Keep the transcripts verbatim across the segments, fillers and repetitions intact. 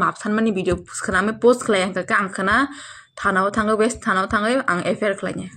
Absanmani video post khana, post khlai ang kha, ang khana thana o thangwi, west thana o thangwi ang F I R khlainai.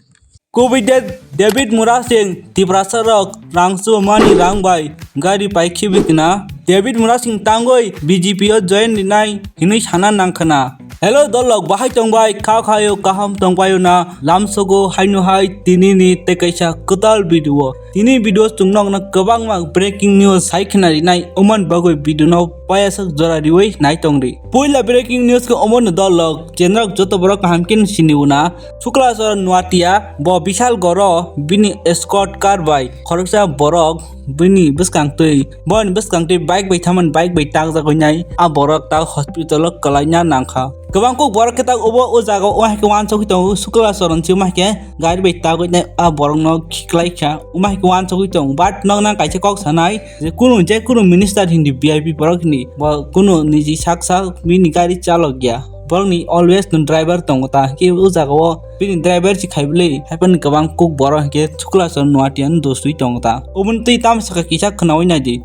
Covid death, David Murasing, Tiprasa rok rang chubamani rang bai gari pai khibi khna. David Murasing tangwi B J P o join rinai hinwi sana nang khna. Hello dolok, bahai tongbai, kha khayo kaham tongbayo na, lamsogo haino hai tini ni tei kaisa kwtal video. Tini video chwng nokna kwbangma breaking news sai khna rinai, oman bagwi video no payasak jora riwi nai tongdi. Puila breaking news khe omono dolok, chenrok joto borok kaham khe sini una. Sukla Charan Noatia bo Bishalgarh o bini escort car bai khoroksa borok bini bwskang twi, boni bwskang twi bike bai thaman bike bai takjagwi nai a borok ta hospital o kwlaina nangkha. Kwbang kuk borok khe tak obo o jaga o hai khe uansugwi tongo, Sukla Charan se omo hai khe gari bai tagwi nai a borok no khiklai kha, omo hai khe uansugwi tongo. But nokna kaisa kok sanai, je kunu, je kunu minister hindi V I P borok hindi, bo kunu niji sak sak bini gari chalok ya, borok ni always no driver tongo ta, hwnkhe o jaga o bini driver si khai bwlwi, haiphano kwbang kuk borok hwnkhe Sukla Charan Noatia no doswi tongo ta. Oboni twi tamo sakha kisa khwnawi naidi.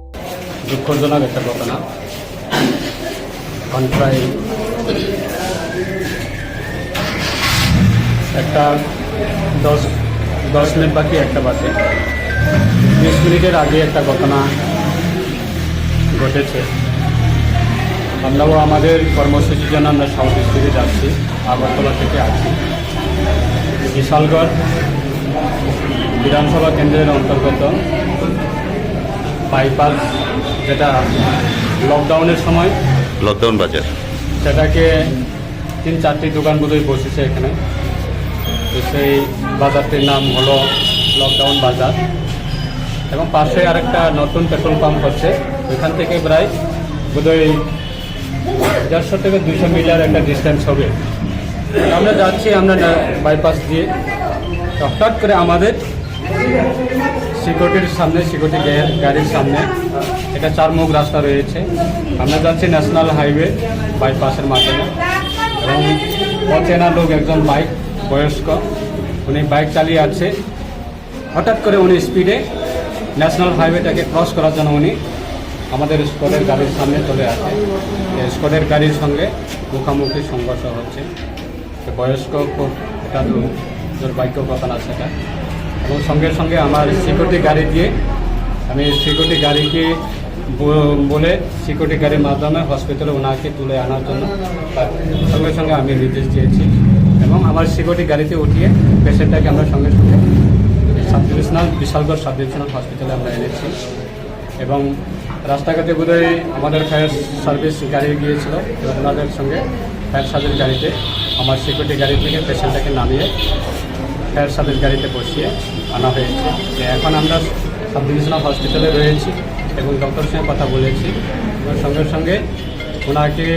দুঃখজনক একটা ঘটনা। এখন প্রায় একটা দশ, দশ মিনিট বাকি একটা বাজে, বিশ মিনিটের আগে একটা ঘটনা ঘটেছে। আমরাও আমাদের কর্মসূচির জন্য আমরা সাউথ স্ট্রিটে যাচ্ছি, আগরতলা থেকে আসছি। বিশালগড় বিধানসভা কেন্দ্রের অন্তর্গত বাইপাস, যেটা লকডাউনের সময় লকডাউন বাজার। সেটাকে তিন চারটি দোকান বোধহয় বসেছে এখানে। তো সেই বাজারটির নাম হলো লকডাউন বাজার এবং পাশে আরেকটা নতুন পেট্রোল পাম্প হচ্ছে, ওইখান থেকে প্রায় বোধহয় দেড়শো থেকে দুইশো মিটার একটা ডিস্টেন্স হবে। আমরা যাচ্ছি, আমরা না-, বাইপাস দিয়ে, তো হঠাৎ করে আমাদের সিকিউরিটির সামনে, সিকিউরিটি গা-, গাড়ির সামনে একটা চার মুখ রাস্তা রয়েছে। আমরা যাচ্ছি ন্যাশনাল হাইওয়ে বাইপাসের মাধ্যমে এবং অচেনা লোক, একজন বাইক, বয়স্ক, উনি বাইক চালিয়ে আসছে। হঠাৎ করে উনি স্পিডে ন্যাশনাল হাইওয়েটাকে ক্রস করার জন্য উনি আমাদের স্কোয়াডের গাড়ির সামনে চলে আসে। এই স্কোয়াডের গাড়ির সঙ্গে মুখামুখি সংঘর্ষ হচ্ছে। তো বয়স্ক খুব একটা দু-, দুর্ভাগ্য ঘটনা সেটা। এবং সঙ্গে সঙ্গে আমার সিকিউরিটি গাড়ি দিয়ে, আমি সিকিউরিটি গাড়িকে ব-, বলে সিকিউরিটি গাড়ির মাধ্যমে হসপিটালে ওনাকে তুলে আনার জন্য তার সঙ্গে সঙ্গে আমি নির্দেশ দিয়েছি এবং আমার সিকিউরিটি গাড়িতে উঠিয়ে পেশেন্টটাকে আমরা সঙ্গে সঙ্গে sub divisional, Bishalgarh sub divisional হসপিটালে আমরা এনেছি। এবং রাস্তাঘাটে বোধহয় আমাদের ফায়ার সার্ভিস গাড়ি গিয়েছিল, এবং ওনাদের সঙ্গে ফায়ার সার্ভিস গাড়িতে আমার সিকিউরিটি গাড়ি থেকে পেশেন্টটাকে নামিয়ে ফায়ার সার্ভিস গাড়িতে বসিয়ে আনা হয়েছে। যে এখন আমরা সাব ডিভিশনাল হসপিটালে রয়েছি এবং ডক্টরের সঙ্গে কথা বলেছি এবং সঙ্গে সঙ্গে ওনাকে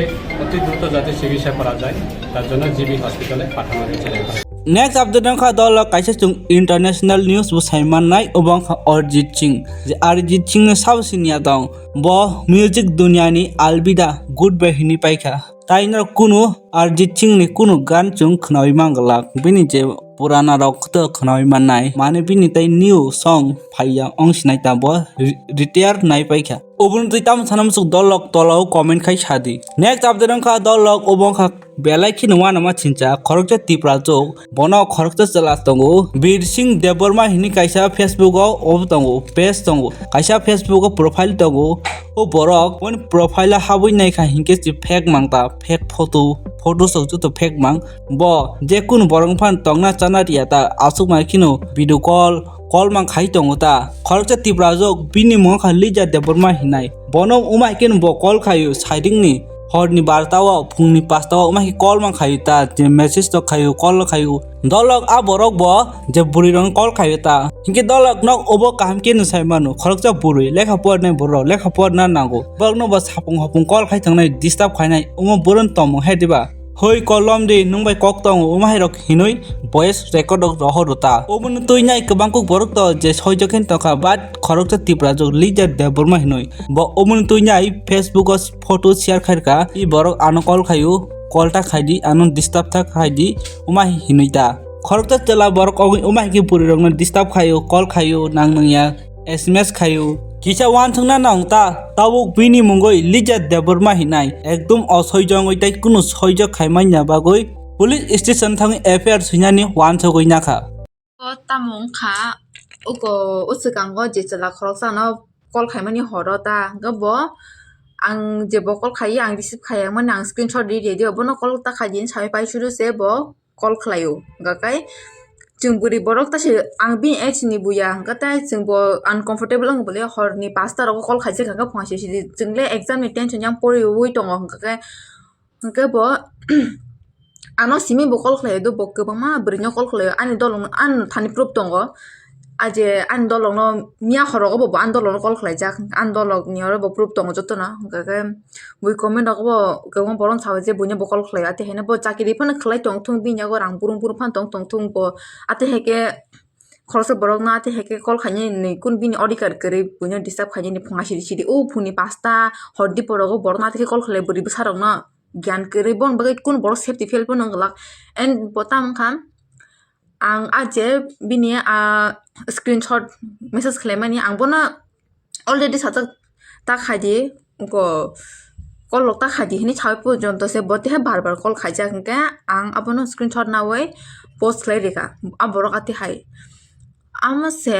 অতি দ্রুত যাতে চিকিৎসা করা যায়, তার জন্য জিবি হসপিটালে পাঠানো হয়েছে refer. Next update wngkha dolo kaisa chwng international news bo sai mannai, obo wngkha Arijit Singh. Je Arijit Singh no sabo siniya tong, bo music dunia ni alvida, goodbye hinwi paikha. Tai no kunu Arijit Singh ni kunu gan chwng khwnawi manglak. Bini je purana rok to khwnawi mannai. Mane bini tai new song phaiya, ong sinai ta bo re-, retire nai paikha. Oboni twi tamo sana muchuk dolok tolao comment khai sadi. Next update wngkha dolok obo wngkha belai kheno uanama chincha khoroksa Tiprajwk, bono khoroksa chwla tongo, Bir Singh Debbarma hinwi kaisa Facebook o obo tongo, page tongo, kaisa Facebook o profile tongo. O borok boni profile o habwi naikha hinkhe se fake mang ta, fake photo, photo sok joto fake mang. Bo je kunu borok phano tongna chana riya ta, aswk mai kheno video call, call mang khai tongo ta. Khoroksa Tiprajwk bini mung kha Lija Debbarma hinai. Bono wngma hai kheno bo call khaio, siding ni horni barta o, phungni pasta o wngma hai call mang khaio ta, je message rok khaio, call rok khaio. Dolok a borok bo je bwrwi rok call khaio ta. Hinkhe dolok nok obo kaham khe no sai mano, khoroksa bwrwi lekha pornai borok lekha porna nango. Borok no bo sapung hopung call khai thangnai, disturb khainai, omo bwrwini tongmung hai diba? Hoi kolom di, nwng bai kok tongo, omo hai rok hinwi voice record rok rohor ta. Obono twi nai kwbang kuk borok to je soijakhen tongkha, but khoroksa Tiprajwk Lija Debbarma hinwi. Bo obono twi nai Facebook o photo share khairkha, i borok ano call khaio, call ta khaidi, ano disturb ta khaidi, omo hai hinwi ta. Khoroksa chwla borok ogwi omo hai khe bwrwi rokno disturb khaio, call khaio, nang nangya, S M S khaio. Kisa uansukna nang ta, tabuk bini mungwi Lizar Debbarma hinai ekdom osoijongwi tei kunu soijak khaimanya bagwi police station thangwi F I R swinani uansugwi nakha. O tamo wngkha, uko, o swkango je chwla khoroksano call khaimani horo ta, hwnkhe bo ang je bo call khaiwi ang receive khaiya mani ang screenshot ri ri di, bono call ta khaidi hinwi sawi pai suru se bo call khlaio. Hwnkhe chwng bwrwi borok ta se ang bini age ni buya, hwnkhe tai chwng bo uncomfortable wng bole horni pasta rogo call khaijak hwnkhe phone sisi di, chwng le exam ni tension yang poriwi tongo, hwnkhe Hwnkhe bo ano simi bo call khlaio, do bo kwbangma bwrwino call khlaio, ani dolong, ani thani proof tongo. A je ani dolongno miya khorogo bo, bo ani dolongno call khlaijak, ani dolokni oro bo proof tongo jotono. Hwnkhe bui comment rogo bo kwbangma borok sabo je buino bo call khlaio, ate haino bo chakiri phano khlai tongthung, bini yago rang burum burum phano tong tongthung bo, ate haikhe khoroksa borokno ate haikhe call khainani kun bini odhikar kwrwi buino disturb khainani phunga sidi sidi o phunni pasta hordi porogo borokno ate khe call khlai bwrwi bwsarokno. Gyan kwrwi, bon bagwi kun borok safety fail pono wng glak. And bo tamo wngkha, ang a je bini a screenshot message khlaimani, ang bono already sajak, ta khaidi, ko kolok ta khaidi hinwi sawi porjonto se bo teha bar bar call khaijak, hwnkhe ang abono screenshot nawi post khlai rikha, a borok ati hai. Amo se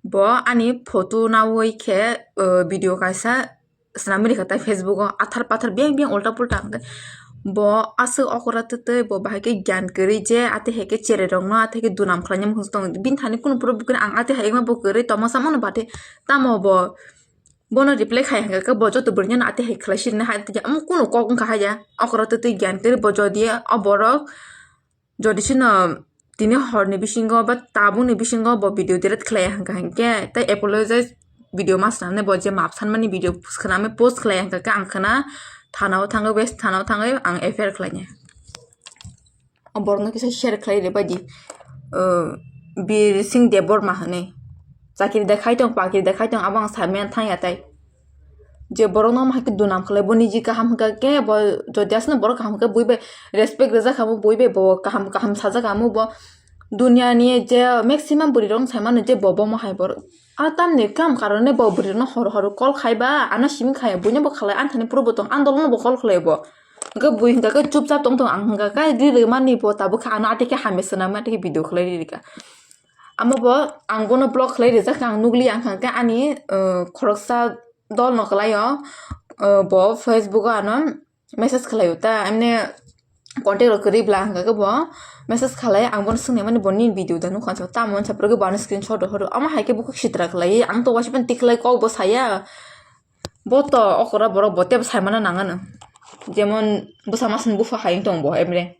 bo ani photo nawi khe, uh, video kaisa swnamwi rikha tai Facebook o athar pathar beng beng ulta pulta hwnkhe bo aswk okora twtwi bo bahai khe gyan kwrwi je ate hai khe cherai rokno ate hai khe dunam khlaina muchung tong bini thani kunu pura bukuni ang ate hai wngma bo kwrwi tongma samano bate tamo bo bono reply khai hwnkhe bo joto bwrwino ate hai khlai sirina hai tei omo kunu kok wngkha haiya okora twtwi gyan kwrwi bo jodi o borok Jodi sino tini horni bisingo ba tabukni bisingo bo video delete khlai ya hwnkha hinkhe tei apologize video ma swnamnai bo je maap sanmani video swnamwi post khlai ya hwnkha khe ang khwna thana o thangwi west thana o thangwi ang F I R khlainai. O borokno kisa share khlai rwbaidi, uh, Bir Singh Debbarma hinwi chakiri de khai tong pakiri de khai tong abo ang saimanya thangya tei. Je borokno omo hai khe dunam khlai, bo niji kaham hwnkha khe, bo jodi aswkno borok kaham hwnkha khe, bui bai respect rijak kha, bui bai bo kaham kaham sajak kha, bo duniani je maximum bwrwi rok sai mano je bo bomo hai borok. A tamni kam karone bo bwrwi rokno hor hor call khai ba, ano simi khai, buino bo khlai, ani thani puro bo tong, andolon no bo call khlai bo. Hwnkhe bui hwnkha khe chupchap tong tong, ang hwnkha khe ri rwmani bo tabuk khe ano ati khe hamya swnamwi ati khe video khlai ri rikha. Amo bo ang bono block khlai rijak kha, ang nukli ang kha khe ani, uh, khoroksa dol no kwlai o, uh, bo Facebook o ano message khlai o ta, emne contact rok kwrwi bla hwnkha khe bo message khlai, ang bono swngnaimani bo nini video da nukha, tamo hinsa phuru khe bo ano screenshot rok horo, amo hai khe bukhuk sitra khlai, ang to waisa phano tikhlai kok bo saya, bo to okora borok bo tebo saimano nangano, jemon bwsa masani bupha hai wng tong bo emre.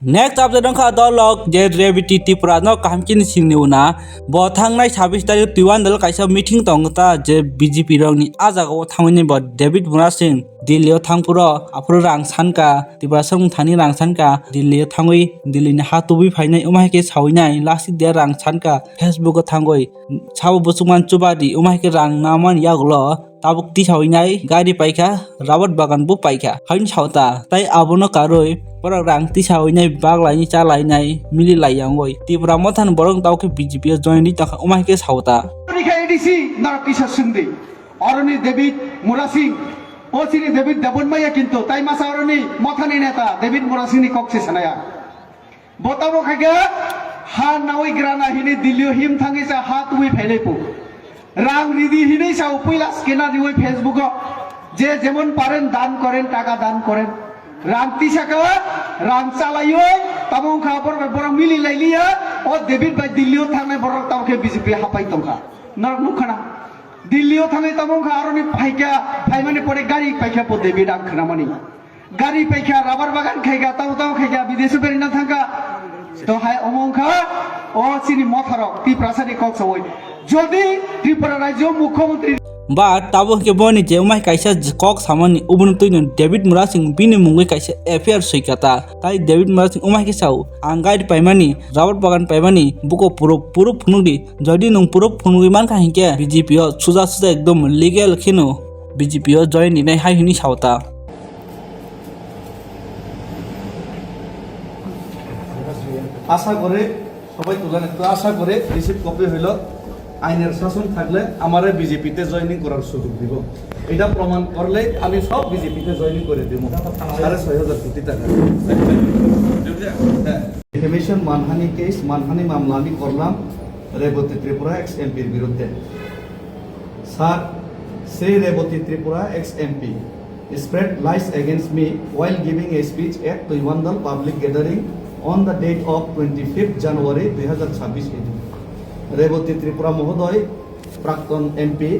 Next update wngkha dolok je Reviti Tripura no kaham chini singni una. Bo thangnai sabis tarik Tuiwandal kaisa meeting tongo ta je B J P rokni, a jagao thangwi bo David Murasing Delhi o thangphuro aphuru rang sanka, Tripura samung thani rang sanka, Delhi o thangwi Delhi ni ha tubui phainai, omo hai khe sawinai lasik de rang sanka, Facebook o thangwi sabo bwswkman chubadi, omo hai khe rang namani yagulo. Tabuk tisa hwnwi nai gari paikha, rabar bagan bo paikha, haino sao ta. Tai abono karwi borok rang tisa hwnwi nai bak lainai, cha lainai, mili lai yangwi. Tripura Motha ni borok tabuk khe B J P o join ri tongkha, omo hai khe sao ta. Rikha A D C norok kisa swngdi. Oroni David Murasing, o chini David Debbarma ya kintu, tai masa oroni Motha ni neta David Murasing ni kok se sanaya. Bo tamo khaikhe ha nawi grana hini Delhi o him thangwi cha ha tubui phailai pu. Rang ridi hinwi sao puila scanner riwi Facebook o. Je jemon paren dan koren, taka dan koren. Rang tisaka, rang chalaiwi, tamo wngkha borok bai borok mili lailiya, o David bai Delhi o thangnai borok tamo khe B J P hapai tongkha. Norok nukha na? Delhi o thangwi tamo wngkha aroni phaikha, phaimani pore gari paikha po David ang khnamani. Gari paikha, rabar bagan khaikha, tamo tamo khaikha, bidesh berina thangkha. To hai omo wngkha, o chini motharok, Tiprasani kok sawi. Jodi Tripura rajyo mukhyamantri Ba tabuk hwnkhe boni je umai kaisa j-, kok samani ubuni twino David Murasing bini mungwi kaisa F I R swikha ta. Tai David Murasing umai khe sao, ang gari paimani, rabar bagan paimani, buko puro, puro phunukdi. Jodi nwng puro phunugwi mankha hinkhe B J P o suja suja ekdom legal kheno B J P o join rinai hai hwnwi sao ta. আশা করে সবাই তুলে নিত, আশা করে receive copy হইল। আইনের শাসন থাকলে আমারে বিজেপিতে জয়েনিং করার সুযোগ দিব। এটা প্রমাণ করলে আমি সব বিজেপিতে জয়েনিং করে দিব। সাড়ে ছয় হাজার কোটি টাকা। হ্যাঁ। ডিফেমেশন মানহানি কেস, মানহানি মামলা আমি করলাম রেবতী ত্রিপুরা এক্স এমপির বিরুদ্ধে। স্যার, সেই Rebati Tripura ex MP spread lies against me while giving a speech at Tuiwandal public gathering on the date of twenty-fifth January দুই হাজার ছাব্বিশ এডি। রেবতী ত্রিপুরা মহোদয়, প্রাক্তন এমপি,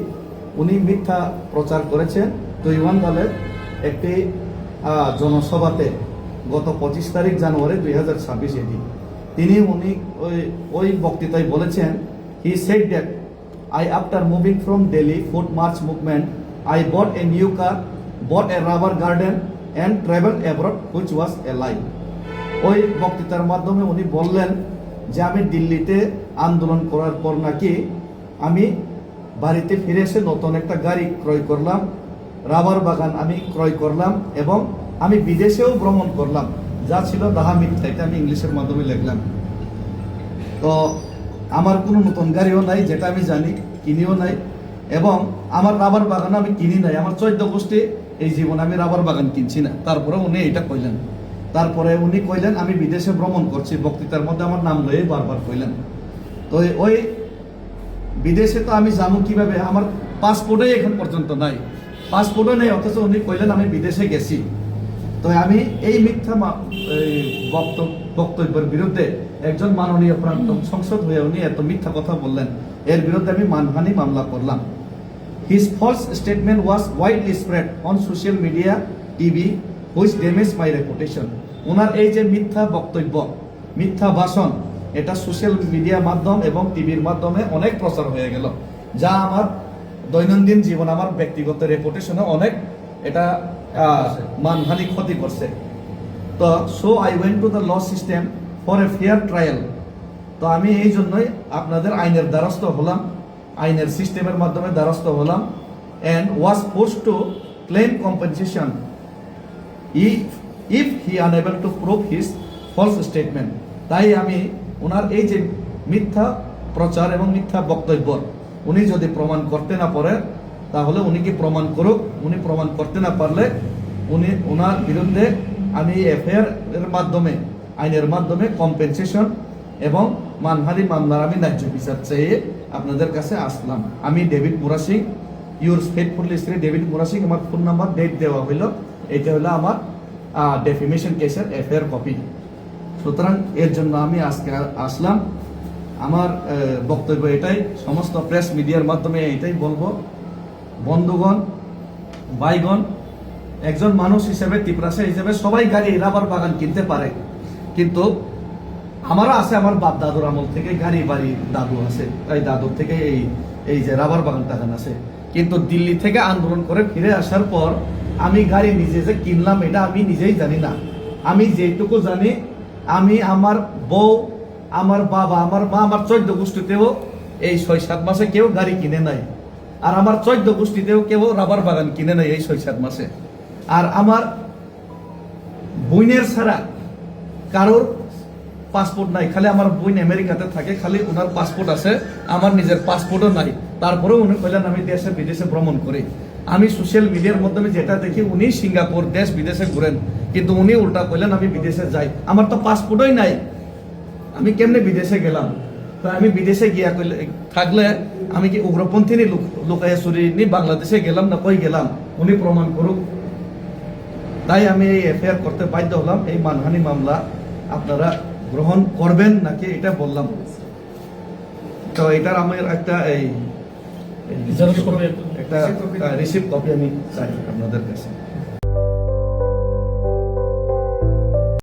উনি মিথ্যা প্রচার করেছেন তুইওয়ান্দালের একটি, আহ, জনসভাতে গত পঁচিশ তারিখ জানুয়ারি দুই হাজার ছাব্বিশ এডি। তিনি উনি ওই, ওই বক্তৃতায় বলেছেন, he said that I, after moving from Delhi foot march movement, I bought a new car, bought a rubber garden and traveled abroad, which was a lie. ওই বক্তৃতার মাধ্যমে উনি বললেন যে আমি দিল্লিতে আন্দোলন করার পর নাকি আমি বাড়িতে ফিরে এসে নতুন একটা গাড়ি ক্রয় করলাম, রাবার বাগান আমি ক্রয় করলাম এবং আমি বিদেশেও ভ্রমণ করলাম। যা ছিল ডাহা মিথ্যা, এটা আমি ইংলিশের মাধ্যমে লিখলাম। তো আমার কোনো নতুন গাড়িও নাই, যেটা আমি জানি, কিনিও নাই। এবং আমার রাবার বাগান আমি কিনি নাই। আমার চোদ্দ গোষ্ঠী এই জীবনে আমি রাবার বাগান কিনছি না। তারপরে উনি এটা কইলেন। তারপরে উনি কইলেন, "আমি বিদেশে ভ্রমণ করছি।" বক্তৃতার মধ্যে আমার নাম লয়ে বারবার কইলেন। তো ওই বিদেশে তো আমি যাবো কিভাবে? আমার পাসপোর্টই এখন পর্যন্ত নাই। পাসপোর্টও নেই, অথচ উনি কইলেন, "আমি বিদেশে গেছি।" তো আমি এই মিথ্যা মা-, এই বক্ত-, বক্তব্যের বিরুদ্ধে একজন মাননীয় প্রাক্তন সংসদ হয়ে উনি এত মিথ্যা কথা বললেন, এর বিরুদ্ধে আমি মানহানি মামলা করলাম। His false statement was widely spread on social media, TV, which damaged my reputation. ওনার এই যে মিথ্যা বক্তব্য, মিথ্যা ভাষণ, এটা সোশ্যাল মিডিয়া মাধ্যম এবং টিভির মাধ্যমে অনেক প্রচার হয়ে গেল, যা আমার দৈনন্দিন জীবন, আমার ব্যক্তিগত রেপুটেশনে অনেক এটা, আহ, মানহানি ক্ষতি করছে। তো, so I went to the law system for a fair trial. তো আমি এই জন্যই আপনাদের আইনের দ্বারস্থ হলাম, আইনের সিস্টেমের মাধ্যমে দ্বারস্থ হলাম, and was forced to claim compensation if, if he unable to prove his false statement. তাই আমি ওনার এই যে মিথ্যা প্রচার এবং মিথ্যা বক্তব্য উনি যদি প্রমাণ করতে না পারে, তাহলে উনি কি প্রমাণ করুক, উনি প্রমাণ করতে না পারলে উনি, ওনার বিরুদ্ধে আমি এফআইআর এর মাধ্যমে, আইনের মাধ্যমে কম্পেনসেশন এবং মানহানি মামলার আমি ন্যায্য বিচার চেয়ে আপনাদের কাছে আসলাম। আমি ডেভিড মুরাসিং, yours faithfully শ্রী ডেভিড মুরাসিং। আমার ফোন নাম্বার, ডেট দেওয়া হইল, এটা হলো আমার, আহ, ডেফেমেশন কেসের এফআইআর কপি। সুতরাং এর জন্য আমি আজকে আ-, আসলাম। আমার, আহ, বক্তব্য এটাই, সমস্ত প্রেস মিডিয়ার মাধ্যমে এটাই বলবো, বন্ধুগণ, ভাইগণ, একজন মানুষ হিসেবে, তিপ্রাসা হিসেবে সবাই গাড়ি, রাবার বাগান কিনতে পারে, কিন্তু আমারও আছে, আমার বাপ দাদুর আমল থেকে গাড়ি বাড়ি দাদু আছে, তাই দাদুর থেকে এই, এই যে রাবার বাগান টাগান আছে। কিন্তু দিল্লি থেকে আন্দোলন করে ফিরে আসার পর আমি গাড়ি নিজে যে কিনলাম, এটা আমি নিজেই জানি না। আমি যেটুকু জানি, আমি, আমার বউ, আমার বাবা, আমার মা, আমার চোদ্দ গোষ্ঠীতেও এই ছয় সাত মাসে কেউ গাড়ি কিনে নাই। আর আমার চোদ্দ গোষ্ঠীতেও কেউ রাবার বাগান কিনে নাই এই ছয় সাত মাসে। আর আমার বোনের ছাড়া কারোর পাসপোর্ট নাই, খালি আমার বোন আমেরিকাতে থাকে, খালি ওনার পাসপোর্ট আছে, আমার নিজের পাসপোর্টও নাই। তারপরেও উনি কইলেন আমি দেশে বিদেশে ভ্রমণ করি। আমি সোশ্যাল মিডিয়ার মাধ্যমে যেটা দেখি উনি সিঙ্গাপুর, দেশ বিদেশে ঘুরেন, কিন্তু উনি উল্টা কইলেন আমি বিদেশে যাই, আমার তো পাসপোর্টই নাই, আমি কেমনে বিদেশে গেলাম? তো আমি বিদেশে গিয়া কইলে, থাকলে আমি কি উগ্রপন্থী নি লুক-, লুকাইয়া চুরি নি বাংলাদেশে গেলাম না কই গেলাম? উনি প্রমাণ করুক। তাই আমি এই এফআইআর করতে বাধ্য হলাম। এই মানহানি মামলা আপনারা গ্রহণ করবেন নাকি এটা বললাম। তো এটার আমার একটা এই, এই জেরক্স কপি। একটা, আহ, রিসিপ্ট কপি আমি চাই আপনাদের কাছে।